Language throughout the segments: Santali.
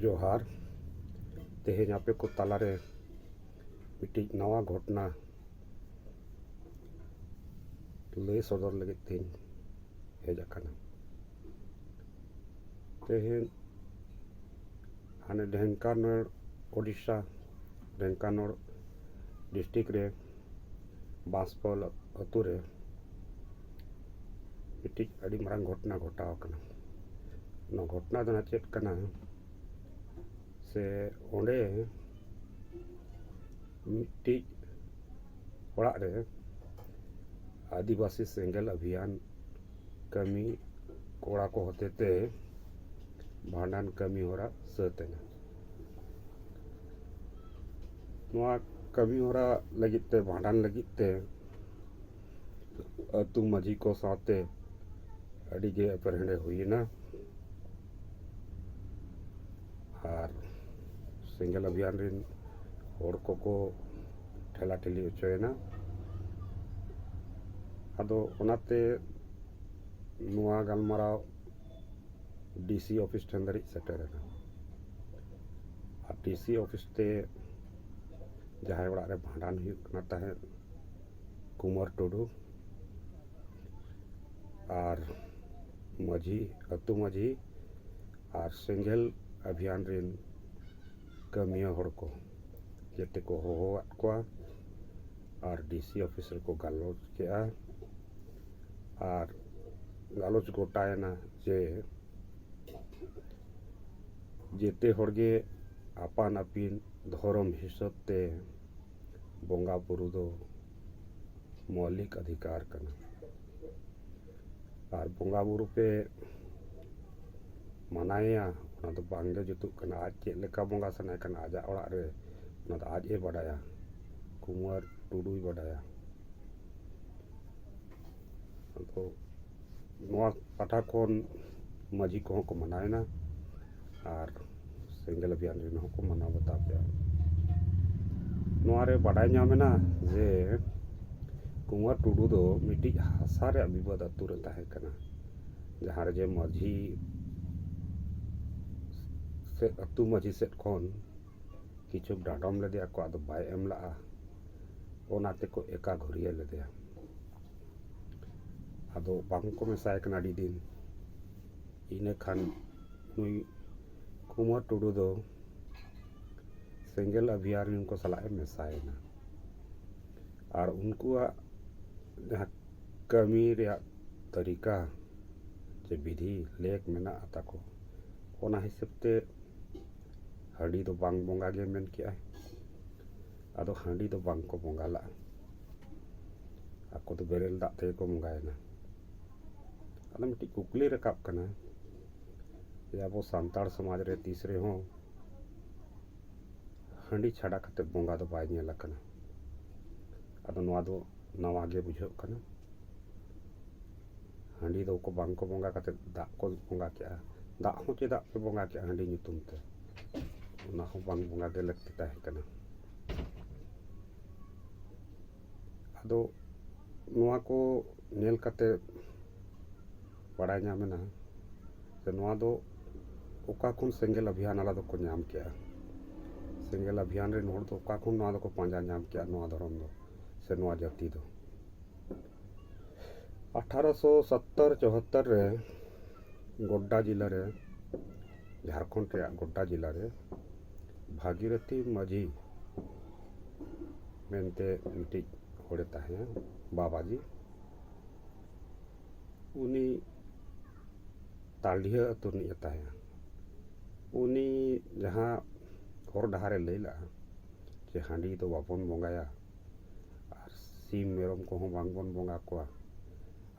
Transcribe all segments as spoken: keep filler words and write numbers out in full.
ᱡᱚᱦᱟᱨ᱾ ᱛᱮᱦᱮᱧ ᱟᱯᱮ ᱠᱚ ᱛᱟᱞᱟᱨᱮ ᱢᱤᱫᱴᱤᱡ ᱱᱟᱣᱟ ᱜᱷᱚᱴᱚᱱᱟ ᱞᱟᱹᱭ ᱥᱚᱫᱚᱨ ᱞᱟᱹᱜᱤᱫ ᱛᱤᱧ ᱦᱮᱡ ᱟᱠᱟᱱᱟ᱾ ᱛᱮᱦᱮᱧ ᱦᱟᱱᱮ ᱰᱷᱮᱝᱠᱟᱱᱟᱞ, ᱳᱰᱤᱥᱟ, ᱰᱷᱮᱝᱠᱟᱱᱟᱞ ᱰᱤᱥᱴᱨᱤᱠᱴ ᱨᱮ ᱵᱟᱸᱥᱯᱟᱞ ᱟᱹᱛᱩ ᱨᱮ ᱢᱤᱫᱴᱤᱡ ᱟᱹᱰᱤ ᱢᱟᱨᱟᱝ ᱜᱷᱚᱴᱚᱱᱟ ᱜᱷᱚᱴᱟᱣ ᱟᱠᱟᱱᱟ᱾ ᱱᱚᱣᱟ ᱜᱷᱚᱴᱚᱱᱟ ᱫᱚ ᱱᱟᱦᱟᱜ ᱪᱮᱫ ᱠᱟᱱᱟ ᱥᱮ, ᱚᱸᱰᱮ ᱢᱤᱫᱴᱤᱡ ᱚᱲᱟᱜ ᱨᱮ ᱟᱹᱫᱤᱵᱟᱹᱥᱤ ᱥᱮᱸᱜᱮᱞ ᱚᱵᱷᱤᱭᱟᱱ ᱠᱟᱹᱢᱤ ᱠᱚᱲᱟ ᱠᱚ ᱦᱚᱛᱮᱛᱮ ᱵᱷᱟᱸᱰᱟᱱ ᱠᱟᱹᱢᱤ ᱦᱚᱨᱟ ᱥᱟᱹᱛ ᱮᱱᱟ᱾ ᱱᱚᱣᱟ ᱠᱟᱹᱢᱤ ᱦᱚᱨᱟ ᱞᱟᱹᱜᱤᱫ ᱛᱮ, ᱵᱷᱟᱸᱰᱟᱱ ᱞᱟᱹᱜᱤᱫ ᱛᱮ ᱟᱹᱛᱩ ᱢᱟᱹᱡᱷᱤ ᱠᱚ ᱥᱟᱶᱛᱮ ᱟᱹᱰᱤ ᱜᱮ ᱮᱯᱮᱨᱦᱮᱸᱰᱮ ᱦᱩᱭᱮᱱᱟ᱾ ᱟᱨ ᱥᱮᱸᱜᱮᱞ ᱚᱵᱷᱤᱭᱟᱱ ᱨᱮᱱ ᱦᱚᱲ ᱠᱚᱠᱚ ᱴᱷᱮᱞᱟ ᱴᱷᱤᱞᱤ ᱦᱚᱪᱚᱭᱮᱱᱟ᱾ ᱟᱫᱚ ᱚᱱᱟᱛᱮ ᱱᱚᱣᱟ ᱜᱟᱞᱢᱟᱨᱟᱣ ᱰᱤ ᱥᱤ ᱚᱯᱷᱤᱥ ᱴᱷᱮᱱ ᱫᱷᱟᱹᱨᱤᱡ ᱥᱮᱴᱮᱨᱮᱱᱟ᱾ ᱟᱨ ᱰᱤ ᱥᱤ ᱚᱯᱷᱤᱥ ᱛᱮ ᱡᱟᱦᱟᱸᱭ ᱚᱲᱟᱜ ᱨᱮ ᱵᱷᱟᱸᱰᱟᱱ ᱦᱩᱭᱩᱜ ᱠᱟᱱᱟ ᱛᱟᱦᱮᱸᱫ, ᱠᱩᱢᱟᱨ ᱴᱩᱰᱩ ᱟᱨ ᱢᱟᱹᱡᱷᱤ, ᱟᱹᱛᱩ ᱢᱟᱹᱡᱷᱤ ᱟᱨ ᱥᱮᱸᱜᱮᱞ ᱚᱵᱷᱤᱭᱟᱱ ᱨᱮᱱ ᱠᱟᱹᱢᱤᱭᱟᱹ ᱦᱚᱲ ᱠᱚ ᱡᱮᱛᱮ ᱠᱚ ᱦᱚᱦᱚᱣᱟᱫ ᱠᱚᱣᱟ ᱟᱨ ᱰᱤ ᱥᱤ ᱚᱯᱷᱤᱥ ᱨᱮᱠᱚ ᱜᱟᱞᱚᱪ ᱠᱮᱜᱼᱟ᱾ ᱟᱨ ᱜᱟᱞᱚᱪ ᱜᱚᱴᱟᱭᱮᱱᱟ ᱡᱮ ᱡᱮᱛᱮ ᱦᱚᱲᱜᱮ ᱟᱯᱟᱱ ᱟᱹᱯᱤᱱ ᱫᱷᱚᱨᱚᱢ ᱦᱤᱥᱟᱹᱵ ᱛᱮ ᱵᱚᱸᱜᱟ ᱵᱩᱨᱩ ᱫᱚ ᱢᱳᱣᱞᱤᱠ ᱚᱫᱷᱤᱠᱟᱨ ᱠᱟᱱᱟ᱾ ᱟᱨ ᱵᱚᱸᱜᱟ ᱵᱩᱨᱩ ᱯᱮ ᱢᱟᱱᱟᱭᱮᱭᱟ, ᱚᱱᱟ ᱫᱚ ᱵᱟᱝᱜᱮ ᱡᱩᱛᱩᱜ ᱠᱟᱱᱟ᱾ ᱟᱡ ᱪᱮᱫ ᱞᱮᱠᱟ ᱵᱚᱸᱜᱟ ᱥᱟᱱᱟᱭᱮ ᱠᱟᱱᱟ ᱟᱡᱟᱜ ᱚᱲᱟᱜ ᱨᱮ, ᱚᱱᱟ ᱫᱚ ᱟᱡ ᱮ ᱵᱟᱰᱟᱭᱟ, ᱠᱩᱢᱟᱨ ᱴᱩᱰᱩᱭ ᱵᱟᱰᱟᱭᱟ᱾ ᱟᱫᱚ ᱱᱚᱣᱟ ᱯᱟᱦᱴᱟ ᱠᱷᱚᱱ ᱢᱟᱹᱡᱷᱤ ᱠᱚᱦᱚᱸ ᱠᱚ ᱢᱟᱱᱟᱣᱮᱱᱟ ᱟᱨ ᱥᱮᱸᱜᱮᱞ ᱚᱵᱷᱤᱭᱟᱱ ᱨᱮᱱ ᱦᱚᱸᱠᱚ ᱢᱟᱱᱟᱣ ᱵᱟᱛᱟᱣ ᱠᱮᱜᱼᱟ᱾ ᱱᱚᱣᱟ ᱨᱮ ᱵᱟᱰᱟᱭ ᱧᱟᱢᱮᱱᱟ ᱡᱮ ᱠᱩᱢᱟᱨ ᱴᱩᱰᱩ ᱫᱚ ᱢᱤᱫᱴᱤᱡ ᱦᱟᱥᱟ ᱨᱮᱭᱟᱜ ᱵᱤᱵᱟᱫ ᱟᱹᱛᱩ ᱨᱮ ᱛᱟᱦᱮᱸ ᱠᱟᱱᱟ, ᱡᱟᱦᱟᱸ ᱨᱮ ᱡᱮ ᱢᱟᱹᱡᱷᱤ ᱟᱹᱛᱩ ᱢᱟᱹᱡᱷᱤ ᱥᱮᱫ ᱠᱷᱚᱱ ᱠᱤᱪᱷᱩ ᱰᱟᱸᱰᱚᱢ ᱞᱮᱫᱮᱭᱟ ᱠᱚ, ᱟᱫᱚ ᱵᱟᱭ ᱮᱢ ᱞᱟᱜᱼᱟ, ᱚᱱᱟ ᱛᱮᱠᱚ ᱮᱠᱟ ᱜᱷᱩᱨᱭᱟᱹ ᱞᱮᱫᱮᱭᱟ᱾ ᱟᱫᱚ ᱵᱟᱝ ᱠᱚ ᱢᱮᱥᱟᱭ ᱠᱟᱱᱟ ᱟᱹᱰᱤ ᱫᱤᱱ᱾ ᱤᱱᱟᱹ ᱠᱷᱟᱱ ᱱᱩᱭ ᱠᱩᱢᱟᱨ ᱴᱩᱰᱩ ᱫᱚ ᱥᱮᱸᱜᱮᱞ ᱚᱵᱷᱤᱭᱟᱱ ᱨᱮᱱ ᱠᱚ ᱥᱟᱞᱟᱜ ᱮ ᱢᱮᱥᱟᱭᱮᱱᱟ᱾ ᱟᱨ ᱩᱱᱠᱩᱣᱟᱜ ᱡᱟᱦᱟᱸ ᱠᱟᱹᱢᱤ ᱨᱮᱭᱟᱜ ᱛᱟᱹᱨᱤᱠᱟ ᱪᱮ ᱵᱤᱫᱷᱤ ᱞᱮᱠ ᱢᱮᱱᱟᱜᱼᱟ ᱛᱟᱠᱚ, ᱚᱱᱟ ᱦᱤᱥᱟᱹᱵ ᱛᱮ ᱦᱟᱺᱰᱤ ᱫᱚ ᱵᱟᱝ ᱵᱚᱸᱜᱟ ᱜᱮ ᱢᱮᱱ ᱠᱮᱜᱼᱟᱭ᱾ ᱟᱫᱚ ᱦᱟᱺᱰᱤ ᱫᱚ ᱵᱟᱝ ᱠᱚ ᱵᱚᱸᱜᱟ ᱞᱟᱜᱼᱟ, ᱟᱠᱚ ᱫᱚ ᱵᱮᱨᱮᱞ ᱫᱟᱜ ᱛᱮᱜᱮ ᱠᱚ ᱵᱚᱸᱜᱟᱭᱮᱱᱟ᱾ ᱟᱫᱚ ᱢᱤᱫᱴᱤᱡ ᱠᱩᱠᱞᱤ ᱨᱟᱠᱟᱵ ᱠᱟᱱᱟ ᱡᱮ ᱟᱵᱚ ᱥᱟᱱᱛᱟᱲ ᱥᱚᱢᱟᱡᱽ ᱨᱮ ᱛᱤᱥ ᱨᱮᱦᱚᱸ ᱦᱟᱺᱰᱤ ᱪᱷᱟᱰᱟ ᱠᱟᱛᱮ ᱵᱚᱸᱜᱟ ᱫᱚ ᱵᱟᱭ ᱧᱮᱞ ᱟᱠᱟᱱᱟ᱾ ᱟᱫᱚ ᱱᱚᱣᱟ ᱫᱚ ᱱᱟᱣᱟ ᱜᱮ ᱵᱩᱡᱷᱟᱹᱜ ᱠᱟᱱᱟ᱾ ᱦᱟᱺᱰᱤ ᱫᱚ ᱠᱚ ᱵᱟᱝ ᱠᱚ ᱵᱚᱸᱜᱟ ᱠᱟᱛᱮ ᱫᱟᱜ ᱠᱚ ᱵᱚᱸᱜᱟ ᱠᱮᱜᱼᱟ᱾ ᱫᱟᱜ ᱦᱚᱸ ᱪᱮᱫᱟᱜ ᱯᱮ ᱵᱚᱸᱜᱟ ᱠᱮᱜᱼᱟ ᱦᱟᱺᱰᱤ ᱧᱩᱛᱩᱢ ᱛᱮ? ᱚᱱᱟ ᱦᱚᱸ ᱵᱟᱝ ᱵᱚᱸᱜᱟ ᱜᱮ ᱞᱟᱹᱠᱛᱤ ᱛᱟᱦᱮᱸ ᱠᱟᱱᱟ᱾ ᱟᱫᱚ ᱱᱚᱣᱟ ᱠᱚ ᱧᱮᱞ ᱠᱟᱛᱮ ᱵᱟᱲᱟᱭ ᱧᱟᱢᱮᱱᱟ ᱡᱮ ᱱᱚᱣᱟ ᱫᱚ ᱚᱠᱟ ᱠᱷᱚᱱ ᱥᱮᱸᱜᱮᱞ ᱚᱵᱷᱤᱭᱟᱱ ᱟᱞᱟ ᱫᱚᱠᱚ ᱧᱟᱢ ᱠᱮᱜᱼᱟ᱾ ᱥᱮᱸᱜᱮᱞ ᱚᱵᱷᱤᱭᱟᱱ ᱨᱮᱱ ᱦᱚᱲ ᱫᱚ ᱚᱠᱟ ᱠᱷᱚᱱ ᱱᱚᱣᱟ ᱫᱚᱠᱚ ᱯᱟᱸᱡᱟ ᱧᱟᱢ ᱠᱮᱜᱼᱟ ᱱᱚᱣᱟ ᱫᱷᱚᱨᱚᱢ ᱫᱚ, ᱥᱮ ᱱᱚᱣᱟ ᱡᱟᱹᱛᱤ ᱫᱚ᱾ ᱟᱴᱷᱟᱨᱚᱥᱚ ᱥᱚᱛᱛᱚᱨ ᱪᱩᱣᱟᱛᱛᱚᱨ ᱨᱮ ᱜᱳᱰᱰᱟ ᱡᱮᱞᱟ ᱨᱮ, ᱡᱷᱟᱲᱠᱷᱚᱸᱰ ᱨᱮᱭᱟᱜ ᱜᱳᱰᱰᱟ ᱡᱮᱞᱟ ᱨᱮ ᱵᱷᱟᱜᱤᱨᱚᱛᱷᱤ ᱢᱟᱹᱡᱷᱤ ᱢᱮᱱᱛᱮ ᱢᱤᱫᱴᱤᱡ ᱦᱚᱲᱮ ᱛᱟᱦᱮᱸᱭᱟ, ᱵᱟᱵᱟᱡᱤ᱾ ᱩᱱᱤ ᱛᱟᱞᱰᱤᱦᱟᱹ ᱟᱹᱛᱩ ᱨᱤᱱᱤᱡ ᱮ ᱛᱟᱦᱮᱸᱭᱟ᱾ ᱩᱱᱤ ᱡᱟᱦᱟᱸ ᱦᱚᱨ ᱰᱟᱦᱟᱨᱮ ᱞᱟᱹᱭ ᱞᱟᱜᱼᱟ ᱡᱮ ᱦᱟᱺᱰᱤ ᱫᱚ ᱵᱟᱵᱚᱱ ᱵᱚᱸᱜᱟᱭᱟ, ᱟᱨ ᱥᱤᱢ ᱢᱮᱨᱚᱢ ᱠᱚᱦᱚᱸ ᱵᱟᱝᱵᱚᱱ ᱵᱚᱸᱜᱟ ᱠᱚᱣᱟ,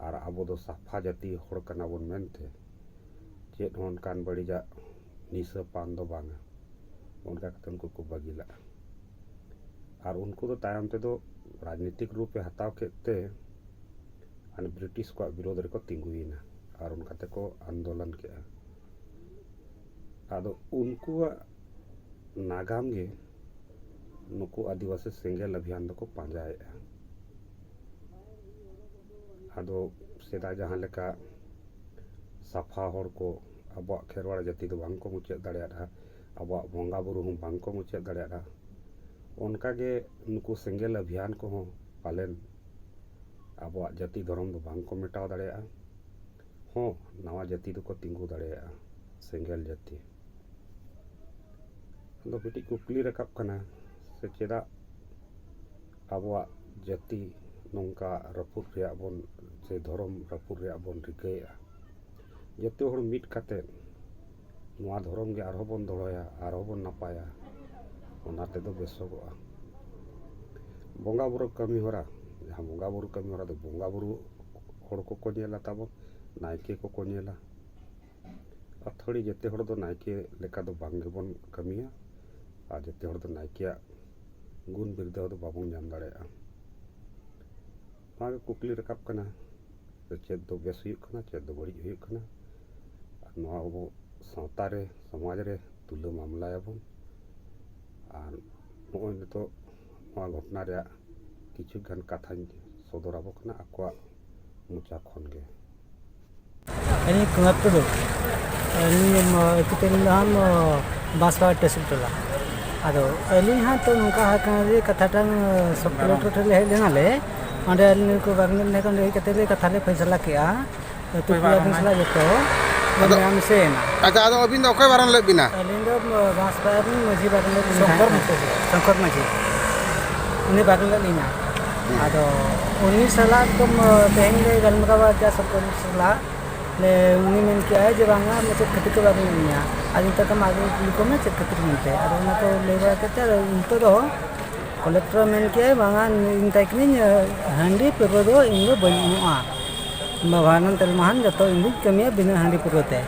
ᱟᱨ ᱟᱵᱚ ᱫᱚ ᱥᱟᱯᱷᱟ ᱡᱟᱹᱛᱤ ᱦᱚᱲ ᱠᱟᱱᱟ ᱵᱚᱱ ᱢᱮᱱᱛᱮ ᱪᱮᱫ ᱦᱚᱸ ᱚᱱᱠᱟᱱ ᱵᱟᱹᱲᱤᱡᱟᱜ ᱱᱤᱥᱟᱹ ᱯᱟᱱ ᱫᱚ ᱵᱟᱝᱟ᱾ ᱚᱱᱠᱟ ᱠᱟᱛᱮ ᱩᱱᱠᱩ ᱠᱚ ᱵᱟᱹᱜᱤ ᱞᱟᱜᱼᱟ᱾ ᱟᱨ ᱩᱱᱠᱩ ᱫᱚ ᱛᱟᱭᱚᱢ ᱛᱮᱫᱚ ᱨᱟᱡᱽᱱᱤᱛᱤᱠ ᱨᱩᱯ ᱮ ᱦᱟᱛᱟᱣ ᱠᱮᱫ ᱛᱮ ᱢᱟᱱᱮ ᱵᱨᱤᱴᱤᱥ ᱠᱚᱣᱟᱜ ᱵᱤᱨᱳᱫᱷ ᱨᱮᱠᱚ ᱛᱤᱸᱜᱩᱭᱮᱱᱟ ᱟᱨ ᱚᱱᱠᱟ ᱛᱮᱠᱚ ᱟᱱᱫᱳᱞᱚᱱ ᱠᱮᱜᱼᱟ᱾ ᱟᱫᱚ ᱩᱱᱠᱩᱣᱟᱜ ᱱᱟᱜᱟᱢ ᱜᱮ ᱱᱩᱠᱩ ᱟᱹᱫᱤᱵᱟᱹᱥᱤ ᱥᱮᱸᱜᱮᱞ ᱚᱵᱷᱤᱭᱟᱱ ᱫᱚᱠᱚ ᱯᱟᱸᱡᱟᱭᱮᱫᱼᱟ᱾ ᱟᱫᱚ ᱥᱮᱫᱟᱭ ᱡᱟᱦᱟᱸ ᱞᱮᱠᱟ ᱥᱟᱯᱷᱟ ᱦᱚᱲ ᱠᱚ ᱟᱵᱚᱣᱟᱜ ᱠᱷᱮᱨᱣᱟᱲ ᱡᱟᱹᱛᱤ ᱫᱚ ᱵᱟᱝ ᱠᱚ ᱢᱩᱪᱟᱹᱫ ᱫᱟᱲᱮᱭᱟᱫᱼᱟ, ᱟᱵᱚᱣᱟᱜ ᱵᱚᱸᱜᱟ ᱵᱩᱨᱩ ᱦᱚᱸ ᱵᱟᱝ ᱠᱚ ᱢᱩᱪᱟᱹᱫ ᱫᱟᱲᱮᱭᱟᱫᱼᱟ, ᱚᱱᱠᱟ ᱜᱮ ᱱᱩᱠᱩ ᱥᱮᱸᱜᱮᱞ ᱚᱵᱷᱤᱭᱟᱱ ᱠᱚᱦᱚᱸ ᱯᱟᱞᱮᱱ ᱟᱵᱚᱣᱟᱜ ᱡᱟᱹᱛᱤ ᱫᱷᱚᱨᱚᱢ ᱫᱚ ᱵᱟᱝ ᱠᱚ ᱢᱮᱴᱟᱣ ᱫᱟᱲᱮᱭᱟᱜᱼᱟ᱾ ᱦᱚᱸ, ᱱᱟᱣᱟ ᱡᱟᱹᱛᱤ ᱫᱚᱠᱚ ᱛᱤᱸᱜᱩ ᱫᱟᱲᱮᱭᱟᱜᱼᱟ, ᱥᱮᱸᱜᱮᱞ ᱡᱟᱹᱛᱤ᱾ ᱟᱫᱚ ᱢᱤᱫᱴᱤᱡ ᱠᱩᱠᱞᱤ ᱨᱟᱠᱟᱵ ᱠᱟᱱᱟ, ᱥᱮ ᱪᱮᱫᱟᱜ ᱟᱵᱚᱣᱟᱜ ᱡᱟᱹᱛᱤ ᱱᱚᱝᱠᱟ ᱨᱟᱹᱯᱩᱫ ᱨᱮᱭᱟᱜ ᱵᱚᱱ, ᱥᱮ ᱫᱷᱚᱨᱚᱢ ᱨᱟᱹᱯᱩᱫ ᱨᱮᱭᱟᱜ ᱵᱚᱱ ᱨᱤᱠᱟᱹᱭᱮᱫᱼᱟ? ᱡᱚᱛᱚ ᱦᱚᱲ ᱢᱤᱫ ᱠᱟᱛᱮᱫ ᱱᱚᱣᱟ ᱫᱷᱚᱨᱚᱢ ᱜᱮ ᱟᱨᱦᱚᱸ ᱵᱚᱱ ᱫᱚᱦᱚᱭᱟ, ᱟᱨᱦᱚᱸ ᱵᱚᱱ ᱱᱟᱯᱟᱭᱟ, ᱚᱱᱟ ᱛᱮᱫᱚ ᱵᱮᱥᱚᱜᱚᱜᱼᱟ᱾ ᱵᱚᱸᱜᱟ ᱵᱩᱨᱩ ᱠᱟᱹᱢᱤ ᱦᱚᱨᱟ, ᱡᱟᱦᱟᱸ ᱵᱚᱸᱜᱟ ᱵᱩᱨᱩ ᱠᱟᱹᱢᱤ ᱦᱚᱨᱟ ᱫᱚ ᱵᱚᱸᱜᱟ ᱵᱩᱨᱩ ᱦᱚᱲ ᱠᱚᱠᱚ ᱧᱮᱞᱟ ᱛᱟᱵᱚᱱ, ᱱᱟᱭᱠᱮ ᱠᱚᱠᱚ ᱧᱮᱞᱟ᱾ ᱟᱹᱛᱷᱟᱹᱲᱤ ᱡᱚᱛᱚ ᱦᱚᱲ ᱫᱚ ᱱᱟᱭᱠᱮ ᱞᱮᱠᱟ ᱫᱚ ᱵᱟᱝ ᱜᱮᱵᱚᱱ ᱠᱟᱹᱢᱤᱭᱟ, ᱟᱨ ᱡᱚᱛᱚ ᱦᱚᱲ ᱫᱚ ᱱᱟᱭᱠᱮᱭᱟᱜ ᱜᱩᱱ ᱵᱤᱨᱫᱟᱹ ᱫᱚ ᱵᱟᱵᱚᱱ ᱧᱟᱢ ᱫᱟᱲᱮᱭᱟᱜᱼᱟ᱾ ᱱᱚᱣᱟ ᱜᱮ ᱠᱩᱠᱞᱤ ᱨᱟᱠᱟᱵ ᱠᱟᱱᱟ, ᱪᱮᱫ ᱫᱚ ᱵᱮᱥ ᱦᱩᱭᱩᱜ ᱠᱟᱱᱟ, ᱪᱮᱫ ᱫᱚ ᱵᱟᱹᱲᱤᱡ ᱦᱩᱭᱩᱜ ᱠᱟᱱᱟ? ᱟᱨ ᱱᱚᱣᱟ ᱟᱵᱚ ᱥᱟᱶᱛᱟ ᱨᱮ, ᱥᱚᱢᱟᱡᱽ ᱨᱮ ᱛᱩᱞᱟᱹ ᱢᱟᱢᱞᱟᱭᱟᱵᱚᱱ᱾ ᱟᱨ ᱱᱚᱜᱼᱚᱭ ᱱᱤᱛᱚᱜ ᱱᱚᱣᱟ ᱜᱷᱚᱴᱚᱱᱟ ᱨᱮᱭᱟᱜ ᱠᱤᱪᱷᱩ ᱜᱟᱱ ᱠᱟᱛᱷᱟᱧ ᱥᱚᱫᱚᱨ ᱟᱵᱚ ᱠᱟᱱᱟ ᱟᱠᱚᱣᱟᱜ ᱢᱚᱪᱟ ᱠᱷᱚᱱ ᱜᱮ᱾ ᱟᱹᱞᱤᱧ ᱠᱩᱢᱟᱨ ᱴᱩᱰᱩ᱾ ᱟᱹᱞᱤᱧ ᱟᱹᱛᱩ ᱛᱟᱹᱞᱤᱧ ᱫᱚ ᱦᱟᱸᱜ ᱵᱟᱸᱥᱯᱟᱲᱟ ᱴᱮᱥᱤᱞ ᱴᱚᱞᱟ᱾ ᱟᱫᱚ ᱟᱹᱞᱤᱧ ᱦᱟᱸᱜ ᱛᱚ ᱱᱚᱝᱠᱟ ᱦᱩᱭ ᱠᱟᱱᱟ ᱡᱮ ᱠᱟᱛᱷᱟᱴᱟᱝ ᱥᱚᱵ ᱠᱚᱞᱮᱠᱴᱚᱨ ᱴᱷᱮᱱ ᱞᱮ ᱦᱮᱡ ᱞᱮᱱᱟᱞᱮ᱾ ᱚᱸᱰᱮ ᱟᱹᱞᱤᱧ ᱠᱚ ᱵᱟᱨ ᱢᱤᱱᱤᱴ ᱦᱮᱡ ᱠᱟᱛᱮ ᱞᱮ ᱠᱟᱛᱷᱟ ᱞᱮ ᱯᱷᱚᱭᱥᱟᱞᱟ ᱠᱮᱜᱼᱟ᱾ ᱟᱹᱛᱩ ᱴᱚᱞᱟ ᱨᱮᱱ ᱥᱟᱞᱟᱜ ᱡᱚᱛᱚ ᱟᱫᱚ ᱢᱮᱞᱟ ᱢᱤᱥᱮ ᱮᱱᱟ᱾ ᱟᱪᱪᱷᱟ, ᱟᱫᱚ ᱟᱹᱵᱤᱱ ᱫᱚ ᱚᱠᱚᱭ ᱵᱟᱨᱚᱱ ᱞᱮᱫ ᱵᱤᱱᱟ? ᱟᱹᱞᱤᱧ ᱫᱚ ᱵᱟᱸᱥᱯᱟᱲᱟ ᱨᱮᱱ ᱢᱟᱹᱡᱷᱤ ᱵᱟᱨᱚᱱ ᱞᱮᱫ ᱞᱤᱧᱟ᱾ ᱥᱚᱝᱠᱚᱨ ᱢᱟᱹᱡᱷᱤ᱾ ᱥᱚᱝᱠᱚᱨ ᱢᱟᱹᱡᱷᱤ, ᱩᱱᱤ ᱵᱟᱨᱚᱱ ᱞᱮᱫ ᱞᱤᱧᱟ᱾ ᱟᱫᱚ ᱩᱱᱤ ᱥᱟᱞᱟᱜ ᱫᱚ ᱛᱮᱦᱮᱧ ᱞᱮ ᱜᱟᱞᱢᱟᱨᱟᱣᱟ ᱡᱟ ᱥᱚᱝᱠᱚᱨ ᱢᱟᱹᱡᱷᱤ ᱥᱟᱞᱟᱜ᱾ ᱩᱱᱤ ᱢᱮᱱ ᱠᱮᱜᱼᱟᱭ ᱡᱮ ᱵᱟᱝᱟ, ᱢᱩᱪᱟᱹᱫ ᱠᱷᱟᱹᱛᱤᱨ ᱠᱚ ᱵᱟᱨᱚᱱ ᱞᱮᱫ ᱞᱤᱧᱟ᱾ ᱟᱫᱚ ᱢᱮᱛᱟᱭ ᱠᱟᱱᱟ, ᱟᱫᱚ ᱠᱩᱞᱤ ᱠᱚᱢᱮ ᱪᱮᱫ ᱠᱷᱟᱹᱛᱤᱨ ᱢᱮᱱᱛᱮ᱾ ᱟᱫᱚ ᱚᱱᱟ ᱠᱚ ᱞᱟᱹᱭ ᱵᱟᱲᱟ ᱠᱟᱛᱮ ᱟᱫᱚ ᱱᱤᱛᱚᱜ ᱫᱚ ᱠᱚᱞᱮᱠᱴᱚᱨ ᱢᱮᱱ ᱠᱮᱜᱼᱟᱭ, ᱵᱟᱝᱟ, ᱢᱮᱛᱟᱭ ᱠᱟᱹᱱᱟᱹᱧ, ᱦᱟᱺᱰᱤ ᱯᱟᱹᱣᱨᱟᱹ ᱫᱚ ᱤᱧ ᱫᱚ ᱵᱟᱹᱧ ᱮᱢᱚᱜᱼᱟ᱾ ᱵᱷᱟᱸᱰᱟᱱ ᱛᱮᱞᱢᱟᱦᱟᱱ ᱡᱚᱛᱚ ᱤᱧ ᱫᱩᱧ ᱠᱟᱹᱢᱤᱭᱟ ᱵᱤᱱᱟᱹ ᱦᱟᱺᱰᱤ ᱯᱟᱹᱣᱨᱟᱹ ᱛᱮ᱾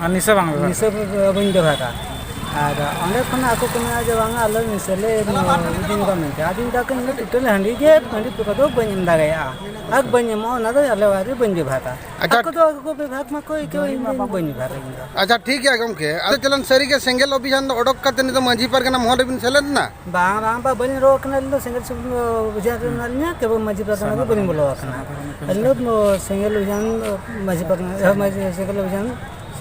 ᱟᱨ ᱱᱤᱥᱟᱹ ᱵᱟᱝ ᱵᱮᱵᱚᱦᱟᱨ? ᱱᱤᱥᱟᱹ ᱵᱟᱹᱧ ᱵᱮᱵᱚᱦᱟᱨᱟ᱾ ᱟᱨ ᱚᱸᱰᱮ ᱠᱷᱚᱱ ᱟᱠᱚ ᱠᱚ ᱢᱮᱱᱟ ᱡᱮ ᱵᱟᱝᱟ, ᱟᱞᱮ ᱱᱤᱥᱟᱹ ᱞᱮ ᱤᱫᱤ ᱧᱚᱜᱟ ᱢᱮᱱᱛᱮ᱾ ᱟᱫᱚᱧ ᱢᱮᱛᱟ ᱠᱚᱣᱟ, ᱤᱧ ᱫᱚ ᱴᱳᱴᱟᱞ ᱦᱟᱺᱰᱤ ᱜᱮ, ᱦᱟᱺᱰᱤ ᱯᱟᱹᱣᱨᱟᱹ ᱫᱚ ᱵᱟᱹᱧ ᱮᱢ ᱫᱟᱲᱮᱭᱟᱜᱼᱟ ᱟᱨ ᱵᱟᱹᱧ ᱮᱢᱚᱜᱼᱟ, ᱚᱱᱟ ᱫᱚ ᱟᱞᱮ ᱚᱲᱟᱜ ᱨᱮ ᱵᱟᱹᱧ ᱵᱮᱵᱚᱦᱟᱨᱟ᱾ ᱟᱪᱪᱷᱟ᱾ ᱟᱠᱚ ᱫᱚ ᱟᱠᱚ ᱠᱚ ᱵᱮᱵᱚᱦᱟᱨ ᱢᱟᱠᱚ, ᱤᱧ ᱫᱚ ᱵᱟᱹᱧ ᱵᱮᱵᱚᱦᱟᱨᱟ ᱤᱧ ᱫᱚ᱾ ᱟᱪᱪᱷᱟ, ᱴᱷᱤᱠ ᱜᱮᱭᱟ ᱜᱚᱢᱠᱮ, ᱟᱫᱚ ᱪᱚᱞᱚᱱ ᱥᱟᱹᱨᱤᱜᱮ ᱥᱮᱸᱜᱮᱞ ᱚᱵᱷᱤᱡᱟᱱ ᱫᱚ ᱚᱰᱚᱠ ᱠᱟᱛᱮ ᱱᱤᱛᱚᱜ ᱢᱟᱹᱡᱷᱤ ᱯᱟᱨᱜᱟᱱᱟ ᱢᱚᱦᱚᱞ ᱨᱮᱵᱤᱱ ᱥᱮᱞᱮᱫ ᱮᱱᱟ? ᱵᱟᱝ, ᱵᱟᱝ, ᱵᱟᱝ, ᱵᱟᱹᱞᱤᱧ ᱨᱚᱲ ᱠᱟᱱᱟ, ᱟᱹᱞᱤᱧ ᱫᱚ ᱥᱮᱸᱜᱮᱞ ᱚᱵᱷᱤᱡᱟᱱ ᱨᱮ ᱢᱮᱱᱟᱜ ᱞᱤᱧᱟ, ᱠᱮᱵᱚᱞ ᱢᱟᱹᱡᱷᱤ ᱯᱟᱨᱜᱟᱱᱟ ᱫᱚ ᱵᱟᱹᱞᱤᱧ ᱵᱚᱞᱚ ᱟᱠᱟᱱᱟ᱾ ᱟᱹᱞᱤᱧ ᱫᱚ ᱥᱮᱸᱜᱮᱞ ᱚᱵᱷᱤᱡᱟᱱ, ᱢᱟᱹᱡᱷᱤ ᱯᱟᱨᱜᱟᱱᱟ, ᱢᱟᱹᱡᱷᱤ, ᱥᱮᱸᱜᱮᱞ ᱚᱵᱷᱤᱡᱟᱱ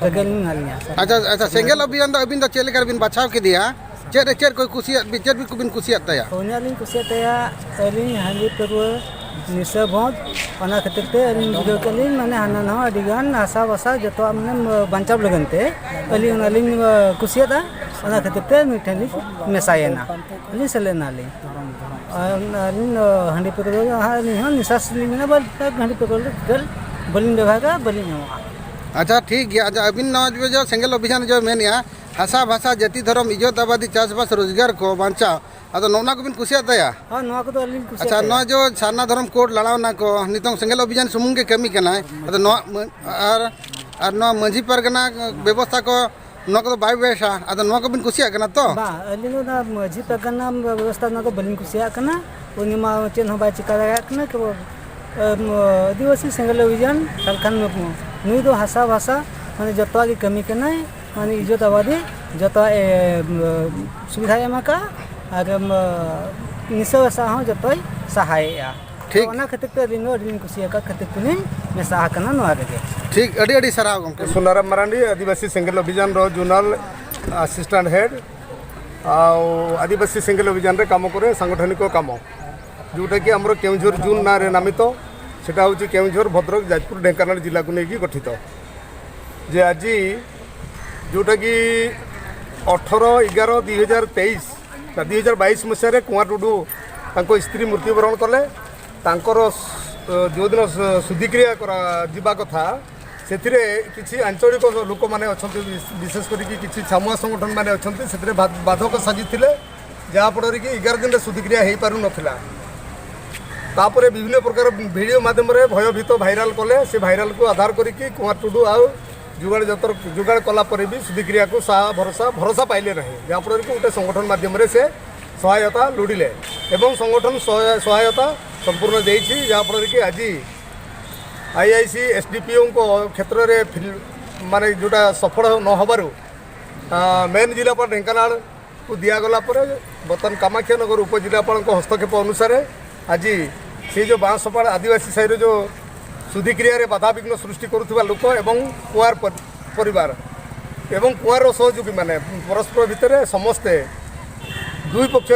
ᱨᱮᱜᱮ ᱢᱮᱱᱟᱜ ᱞᱤᱧᱟ᱾ ᱟᱪᱪᱷᱟ, ᱟᱪᱪᱷᱟ, ᱥᱮᱸᱜᱮᱞ ᱚᱵᱷᱤᱭᱟᱱ ᱫᱚ ᱟᱹᱵᱤᱱ ᱫᱚ ᱪᱮᱫ ᱞᱮᱠᱟ ᱨᱮᱵᱤᱱ ᱵᱟᱪᱷᱟᱣ ᱠᱮᱫᱮᱭᱟ? ᱪᱮᱫ ᱨᱮ ᱪᱮᱫ ᱠᱚ ᱠᱩᱥᱤᱭᱟᱜ ᱵᱤᱱ, ᱪᱮᱫ ᱵᱤᱱ ᱠᱚᱵᱤᱱ ᱠᱩᱥᱤᱭᱟᱜ ᱛᱟᱭᱟ? ᱩᱱᱤᱭᱟᱜ ᱞᱤᱧ ᱠᱩᱥᱤᱭᱟᱜ ᱛᱟᱭᱟ, ᱟᱹᱞᱤᱧ ᱦᱟᱺᱰᱤ ᱯᱟᱹᱨᱣᱟᱹ, ᱱᱤᱥᱟᱹ ᱵᱚᱱᱫ, ᱚᱱᱟ ᱠᱷᱟᱹᱛᱤᱨ ᱛᱮ ᱟᱹᱞᱤᱧ ᱵᱩᱡᱷᱟᱹᱣ ᱠᱮᱫ ᱞᱤᱧ, ᱢᱟᱱᱮ ᱦᱟᱱᱟ ᱱᱟᱣᱟ ᱟᱹᱰᱤ ᱜᱟᱱ ᱦᱟᱥᱟ ᱵᱷᱟᱥᱟ ᱡᱚᱛᱚᱣᱟᱜ ᱢᱟᱱᱮ ᱵᱟᱧᱪᱟᱣ ᱞᱟᱹᱜᱤᱫ ᱛᱮ ᱟᱹᱞᱤᱧ ᱚᱱᱟ ᱞᱤᱧ ᱠᱩᱥᱤᱭᱟᱫᱟ, ᱚᱱᱟ ᱠᱷᱟᱹᱛᱤᱨ ᱛᱮ ᱢᱤᱫ ᱴᱷᱮᱱ ᱞᱤᱧ ᱢᱮᱥᱟᱭᱮᱱᱟ, ᱟᱹᱞᱤᱧ ᱥᱮᱞᱮᱫ ᱮᱱᱟᱞᱤᱧ᱾ ᱟᱨ ᱟᱹᱞᱤᱧ ᱫᱚ ᱦᱟᱺᱰᱤ ᱯᱟᱹᱣᱨᱟᱹ ᱫᱚ ᱦᱟᱸᱜ ᱟᱹᱞᱤᱧ ᱦᱚᱸ ᱱᱤᱥᱟᱹ ᱞᱤᱧ ᱢᱮᱱᱟ, ᱵᱟᱹᱞᱤᱧ ᱵᱮᱵᱷᱟᱨᱟ, ᱵᱟᱹᱞᱤᱧ ᱮᱢᱚᱜᱼᱟ᱾ ᱟᱪᱪᱷᱟ, ᱴᱷᱤᱠ ᱜᱮᱭᱟ᱾ ᱟᱪᱪᱷᱟ, ᱟᱹᱵᱤᱱ ᱱᱚᱣᱟ ᱡᱮ ᱥᱮᱸᱜᱮᱞ ᱚᱵᱷᱤᱡᱟᱱ ᱡᱮ ᱢᱮᱱᱮᱜᱼᱟ, ᱦᱟᱥᱟ ᱵᱷᱟᱥᱟ, ᱡᱟᱹᱛᱤ, ᱫᱷᱚᱨᱚᱢ, ᱤᱡᱽᱡᱚᱛ, ᱟᱵᱟᱫᱤ, ᱪᱟᱥᱵᱟᱥ, ᱨᱳᱡᱽᱜᱟᱨ ᱠᱚ ᱵᱟᱧᱪᱟᱣ, ᱟᱫᱚ ᱱᱚᱜᱼᱚ ᱱᱚᱣᱟ ᱠᱚᱵᱤᱱ ᱠᱩᱥᱤᱭᱟᱜ ᱛᱟᱭᱟ? ᱦᱳᱭ, ᱱᱚᱣᱟ ᱠᱚᱫᱚ ᱟᱹᱞᱤᱧ ᱠᱩᱥᱤᱭᱟᱜ ᱟᱪᱪᱷᱟ, ᱛᱟᱭᱟ᱾ ᱱᱚᱣᱟ ᱡᱮ ᱥᱟᱨᱱᱟ ᱫᱷᱚᱨᱚᱢ ᱠᱳᱰ ᱞᱟᱲᱟᱣ ᱱᱟ ᱠᱚ, ᱱᱤᱛᱚᱝ ᱥᱮᱸᱜᱮᱞ ᱚᱵᱷᱤᱡᱟᱱ ᱥᱩᱢᱩᱝ ᱜᱮ ᱠᱟᱹᱢᱤ ᱠᱟᱱᱟᱭ᱾ ᱟᱫᱚ ᱱᱚᱣᱟ ᱢᱟᱹ-, ᱟᱨ, ᱟᱨ ᱱᱚᱣᱟ ᱢᱟᱹᱡᱷᱤ ᱯᱟᱨᱜᱟᱱᱟ ᱵᱮᱵᱚᱥᱛᱷᱟ ᱠᱚ, ᱱᱚᱣᱟ ᱠᱚᱫᱚ ᱵᱟᱭ ᱵᱮᱥᱟ᱾ ᱟᱫᱚ ᱱᱚᱣᱟ ᱠᱚᱵᱤᱱ ᱠᱩᱥᱤᱭᱟᱜ ᱠᱟᱱᱟ ᱛᱚ? ᱵᱟᱝ, ᱟᱹᱞᱤᱧ ᱫᱚ ᱚᱱᱟ ᱢᱟᱹᱡᱷᱤ ᱯᱟᱨᱜᱟᱱᱟ ᱵᱮᱵᱚᱥᱛᱷᱟ, ᱚᱱᱟ ᱫᱚ ᱵᱟᱹᱞᱤᱧ ᱠᱩᱥᱤᱭᱟᱜ ᱠᱟᱱᱟ᱾ ᱩᱱᱤ ᱢᱟ ᱪᱮᱫ ᱦᱚᱸ ᱵᱟᱭ ᱪᱤᱠᱟ ᱫᱟᱲᱮᱭᱟᱜ ᱠᱟᱱᱟ᱾ ᱠᱮᱵᱚᱞ, ᱮᱢ, ᱟᱹᱫᱤᱵᱟᱹᱥᱤ ᱥᱮᱸᱜᱮᱞ ᱚᱵᱷᱤᱡᱟᱱ ᱥᱟᱞᱠᱷᱟᱱ ᱢᱩᱨᱢᱩ, ᱱᱩᱭ ᱫᱚ ᱦᱟᱥᱟ ᱵᱷᱟᱥᱟ, ᱢᱟᱱᱮ ᱡᱚᱛᱚᱣᱟᱜ ᱜᱮ ᱠᱟᱹᱢᱤ ᱠᱟᱱᱟᱭ, ᱢᱟᱱᱮ ᱤᱡᱽᱡᱚᱛ ᱟᱵᱟᱫᱤ ᱡᱚᱛᱚᱣᱟᱜ ᱮ, ᱮᱢ, ᱥᱩᱵᱤᱫᱷᱟᱭ ᱮᱢ ᱟᱠᱟᱫᱼᱟ᱾ ᱟᱨ, ᱮᱢ, ᱱᱤᱥᱟᱹ ᱵᱷᱟᱥᱟ ᱦᱚᱸ ᱡᱚᱛᱚᱭ ᱥᱟᱦᱟᱭᱮᱫᱼᱟ᱾ ᱴᱷᱤᱠ᱾ ᱚᱱᱟ ᱠᱷᱟᱹᱛᱤᱨ ᱛᱮ ᱟᱹᱞᱤᱧ ᱫᱚ ᱟᱹᱰᱤ ᱞᱤᱧ ᱠᱩᱥᱤᱭᱟᱠᱟᱫ ᱠᱷᱟᱹᱛᱤᱨ ᱛᱮᱞᱤᱧ ᱢᱮᱥᱟ ᱟᱠᱟᱱᱟ ᱱᱚᱣᱟ ᱨᱮᱜᱮ᱾ ᱴᱷᱤᱠ, ᱟᱹᱰᱤ ᱟᱹᱰᱤ ᱥᱟᱨᱦᱟᱣ ᱜᱚᱢᱠᱮ᱾ ᱥᱩᱱᱟᱨᱟᱢ ᱢᱟᱨᱟᱱᱰᱤ, ᱟᱹᱫᱤᱵᱟᱹᱥᱤ ᱥᱮᱸᱜᱮᱞ ᱚᱵᱷᱤᱡᱟᱱ ᱨᱮ ᱡᱳᱱᱟᱞ ᱟᱥᱤᱥᱴᱮᱱᱴ ᱦᱮᱰ, ᱟᱨ ᱟᱹᱫᱤᱵᱟᱹᱥᱤ ᱥᱮᱸᱜᱮᱞ ᱚᱵᱷᱤᱡᱟᱱ ᱨᱮ ᱠᱟᱢᱚ ᱠᱚᱨᱮ ᱥᱟᱝᱜᱚᱴᱷᱚᱱᱤᱠ ᱠᱟᱢᱚ, ଯୋଉଟାକି ଆମର କେଉଁଝର ଜୋନ୍ ନାଁରେ ନାମିତ, ସେଟା ହେଉଛି କେଉଁଝର, ଭଦ୍ରକ, ଯାଜପୁର, ଢେଙ୍କାନାଳ ଜିଲ୍ଲାକୁ ନେଇକି ଗଠିତ। ଯେ ଆଜି, ଯେଉଁଟାକି ଅଠର ଏଗାର ଦୁଇ ହଜାର ତେଇଶ, ନା, ଦୁଇ ହଜାର ବାଇଶ ମସିହାରେ କୁଆଁ ଟୁଡୁ ତାଙ୍କ ସ୍ତ୍ରୀ ମୃତ୍ୟୁବରଣ କଲେ। ତାଙ୍କର ସ-, ଯେଉଁଦିନ ସ-, ଶୁଦ୍ଧିକ୍ରିୟା କରାଯିବା କଥା, ସେଥିରେ କିଛି ଆଞ୍ଚଳିକ ଲୋକମାନେ ଅଛନ୍ତି, ବିଶ-, ବିଶେଷ କରିକି କିଛି ଛାମୁଆ ସଂଗଠନମାନେ ଅଛନ୍ତି, ସେଥିରେ ବା-, ବାଧକ ସାଜିଥିଲେ, ଯାହାଫଳରେ କି ଏଗାର ଦିନରେ ଶୁଦ୍ଧିକ୍ରିୟା ହେଇପାରୁନଥିଲା। ତାପରେ ବିଭିନ୍ନ ପ୍ରକାର ଭିଡ଼ିଓ ମାଧ୍ୟମରେ ଭୟଭୀତ ଭାଇରାଲ କଲେ। ସେ ଭାଇରାଲକୁ ଆଧାର କରିକି କୁଆଁ ଟୁଡୁ ଆଉ ଯୁଗାଡ଼ ଯତର, ଯୁଗାଡ଼ କଲା ପରେ ବି ଶୁଦ୍ଧିକ୍ରିୟାକୁ ସାହା ଭରସା, ଭରସା ପାଇଲେ ନାହିଁ, ଯାହାଫଳରେ କି ଗୋଟେ ସଂଗଠନ ମାଧ୍ୟମରେ ସେ ସହାୟତା ଲୋଡ଼ିଲେ ଏବଂ ସଂଗଠନ ସହାୟ-, ସହାୟତା ସମ୍ପୂର୍ଣ୍ଣ ଦେଇଛି, ଯାହାଫଳରେ କି ଆଜି ଆଇଆଇସି ଏସ୍ଡିପିଓଙ୍କ କ୍ଷେତ୍ରରେ ଫିଲ୍-, ମାନେ ଯେଉଁଟା ସଫଳ ନ ହେବାରୁ, ଆ, ମେନ୍ ଜିଲ୍ଲାପାଳ ଢେଙ୍କାନାଳକୁ ଦିଆଗଲା ପରେ ବର୍ତ୍ତମାନ କାମାକ୍ଷାନଗର ଉପଜିଲ୍ଲାପାଳଙ୍କ ହସ୍ତକ୍ଷେପ ଅନୁସାରେ ଆଜି ସେଇ ଯେଉଁ ବାଉଁଶପାଳ ଆଦିବାସୀ ସାହିର ଯେଉଁ ଶୁଦ୍ଧିକ୍ରିୟାରେ ବାଧାବିଘ୍ନ ସୃଷ୍ଟି କରୁଥିବା ଲୋକ ଏବଂ କୁଆର ପ-, ପରିବାର ଏବଂ କୁଆଁର ସହଯୋଗୀମାନେ ପରସ୍ପର ଭିତରେ ସମସ୍ତେ ଦୁଇ ପକ୍ଷ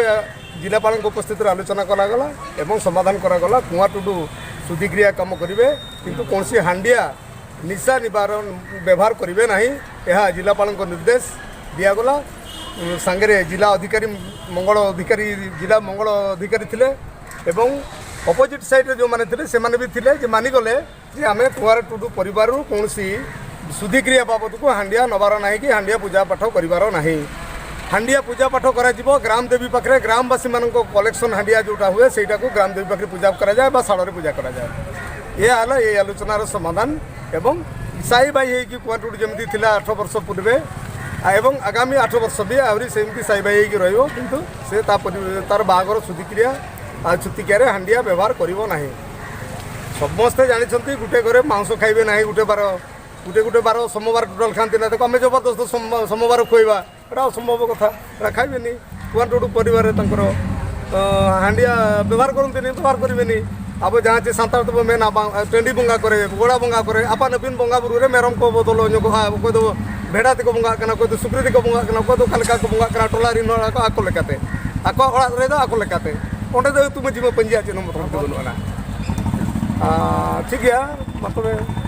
ଜିଲ୍ଲାପାଳଙ୍କ ଉପସ୍ଥିତିରେ ଆଲୋଚନା କରାଗଲା ଏବଂ ସମାଧାନ କରାଗଲା। କୁଆଁ ଟୁଡୁ ଶୁଦ୍ଧିକ୍ରିୟା କାମ କରିବେ, କିନ୍ତୁ କୌଣସି ହାଣ୍ଡିଆ ନିଶା ନିବାରଣ ବ୍ୟବହାର କରିବେ ନାହିଁ, ଏହା ଜିଲ୍ଲାପାଳଙ୍କ ନିର୍ଦ୍ଦେଶ ଦିଆଗଲା। ଉଁ, ସାଙ୍ଗରେ ଜିଲ୍ଲା ଅଧିକାରୀ, ମଙ୍ଗଳ ଅଧିକାରୀ, ଜିଲ୍ଲା ମଙ୍ଗଳ ଅଧିକାରୀ ଥିଲେ ଏବଂ ଅପୋଜିଟ୍ ସାଇଡ଼୍ରେ ଯେଉଁମାନେ ଥିଲେ ସେମାନେ ବି ଥିଲେ, ଯେ ମାନିଗଲେ ଯେ ଆମେ କୁଆଁର ଟୁଡୁ ପରିବାରରୁ କୌଣସି ଶୁଦ୍ଧିକ୍ରିୟା ବାବଦକୁ ହାଣ୍ଡିଆ ନେବାର ନାହିଁ କି ହାଣ୍ଡିଆ ପୂଜା ପାଠ କରିବାର ନାହିଁ। ହାଣ୍ଡିଆ ପୂଜା ପାଠ କରାଯିବ ଗ୍ରାମ ଦେବୀ ପାଖରେ, ଗ୍ରାମବାସୀମାନଙ୍କ କଲେକ୍ସନ୍ ହାଣ୍ଡିଆ ଯେଉଁଟା ହୁଏ ସେଇଟାକୁ ଗ୍ରାମ ଦେବୀ ପାଖରେ ପୂଜା କରାଯାଏ ବା ଶାଳରେ ପୂଜା କରାଯାଏ। ଏହା ହେଲା ଏଇ ଆଲୋଚନାର ସମାଧାନ ଏବଂ ସାଇ ଭାଇ ହେଇକି କୁଆଁର ଟୁଡୁ ଯେମିତି ଥିଲା ଆଠ ବର୍ଷ ପୂର୍ବେ, ଆ, ଏବଂ ଆଗାମୀ ଆଠ ବର୍ଷ ବି ଆହୁରି ସେମିତି ସାଇ ଭାଇ ହେଇକି ରହିବ, କିନ୍ତୁ ସେ ତା ପରି-, ତାର ବାହାଘର ଶୁଦ୍ଧିକ୍ରିୟା ଆଉ ଛୁତିକିଆରେ ହାଣ୍ଡିଆ ବ୍ୟବହାର କରିବ ନାହିଁ। ସମସ୍ତେ ଜାଣିଛନ୍ତି ଗୋଟେ ଘରେ ମାଉଁସ ଖାଇବେ ନାହିଁ, ଗୋଟେ ବାର, ଗୋଟେ ଗୋଟେ ବାର ସୋମବାର ଟୋଟାଲ୍ ଖାଆନ୍ତି ନା। ତାକୁ ଆମେ ଜବରଦସ୍ତ ସୋମ-, ସୋମବାର ଖୁଆଇବା, ଏଇଟା ଅସମ୍ଭବ କଥା, ଏଇଟା ଖାଇବେନି। କୁଆଁର ଟୁଡୁ ପରିବାରରେ ତାଙ୍କର, ଅ, ହାଣ୍ଡିଆ ବ୍ୟବହାର କରନ୍ତିନି, ବ୍ୟବହାର କରିବେନି। ᱟᱵᱚ ᱡᱟᱦᱟᱸ ᱪᱮ ᱥᱟᱱᱛᱟᱲ ᱛᱮᱵᱚ ᱢᱮᱱᱟ, ᱵᱟᱝ, ᱴᱟᱺᱰᱤ ᱵᱚᱸᱜᱟ ᱠᱚᱨᱮ, ᱜᱚᱲᱟ ᱵᱚᱸᱜᱟ ᱠᱚᱨᱮ, ᱟᱯᱟᱱ ᱟᱹᱯᱤᱱ ᱵᱚᱸᱜᱟ ᱵᱩᱨᱩ ᱨᱮ ᱢᱮᱨᱚᱢ ᱠᱚ ᱵᱚᱫᱚᱞ ᱧᱚᱜᱚᱜᱼᱟ, ᱚᱠᱚᱭ ᱫᱚ ᱵᱷᱮᱰᱟ ᱛᱮᱠᱚ ᱵᱚᱸᱜᱟᱜ ᱠᱟᱱᱟ, ᱚᱠᱚᱭ ᱫᱚ ᱥᱩᱠᱨᱤ ᱛᱮᱠᱚ ᱵᱚᱸᱜᱟᱜ ᱠᱟᱱᱟ, ᱚᱠᱚᱭ ᱫᱚ ᱚᱠᱟ ᱞᱮᱠᱟ ᱠᱚ ᱵᱚᱸᱜᱟᱜ ᱠᱟᱱᱟ, ᱴᱚᱞᱟ ᱨᱤᱱ ᱦᱚᱲ ᱟᱠᱚ, ᱟᱠᱚ ᱞᱮᱠᱟᱛᱮ, ᱟᱠᱚᱣᱟᱜ ᱚᱲᱟᱜ ᱨᱮᱫᱚ ᱟᱠᱚ ᱞᱮᱠᱟᱛᱮ᱾ ᱚᱸᱰᱮ ᱫᱚ ᱟᱹᱛᱩ ᱢᱟᱹᱡᱷᱤ ᱢᱟ ᱯᱟᱹᱧᱡᱤᱭᱟᱜ ᱪᱮᱫ ᱦᱚᱸ ᱢᱚᱛᱞᱚᱵ ᱫᱚ ᱵᱟᱹᱱᱩᱜ ᱟᱱᱟ᱾ ᱟᱨ ᱴᱷᱤᱠ ᱜᱮᱭᱟ, ᱢᱟ ᱛᱚᱵᱮ᱾